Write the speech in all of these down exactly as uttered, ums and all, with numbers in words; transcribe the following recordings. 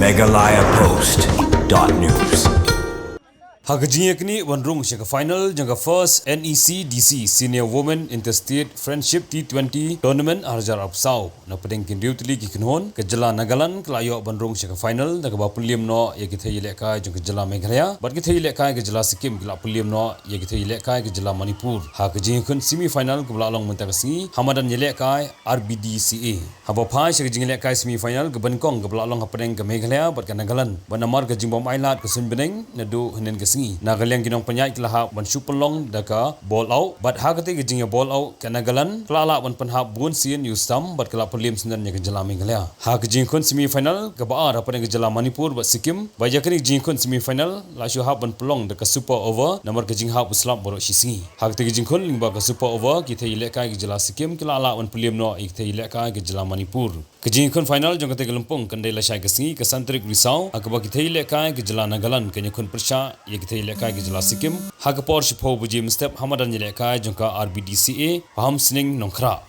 Meghalaya Post dot news. Ha ka jingïaknieh ban rung sha ka final jong ka First N E C D C Senior Women Interstate Friendship T twenty Tournament arhajar arphew saw, na pdeng ki hynriew tylli ki khynhun, ka jylla Nagaland ka la ïoh ban rung sha ka final da kaba pynliem noh ïa ki thei ïalehkai jong ka jylla Meghalaya bad ki thei ïalehkai ka jylla Sikkim ki la pynliem noh ïa ki thei ïalehkai ka jylla Manipur ha ka jingïakhun semi final kaba la long mynta ka sngi ha madan ïalehkai R B D C A. Haba phai sha ka jingïalehkai semi final kaba nyngkong kaba la long hapdeng ka Meghalaya bad ka Nagaland, bad namar ka jingbym ailad ka suiñbneng naduh hynnin ka sngi, na ka liang ki nongpynïaid ki la hap ban shu pynlong da ka ball out, bad ha katei ka jingïa ball out ka Nagaland ka la lah ban pynhap bun sien ïa u stump bad ka la pynliem syndon ïa ka jylla Meghalaya. Ha ka jingïakhun semi final kaba ar hapdeng ka jylla Manipur bad Sikkim, bad ïa kane ka jingïakhun semi final la shu hap ban pynlong da ka super over namar ka jinghap u slap baroh shi sngi. Ha katei ka jingïakhun lyngba ka super over, ki thei ïalehkai ka jylla Sikkim ki la lah ban pynliem noh ïa ki thei ïalehkai ka jylla Manipur. Ka jingïakhun final jong katei ka lympung kan dei lashai ka sngi ka san tarik Risaw, ha kaba ki thei ïalehkai ka jylla Nagaland kan ïakhun pyrshah ïa ki thei ïalehkai ka jylla Sikkim ha ka por shiphew baje mynstep ha madan ïalehkai jong ka R B D C A, Pahamsning, Nongkhrah.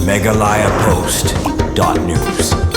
Meghalaya Post dot news.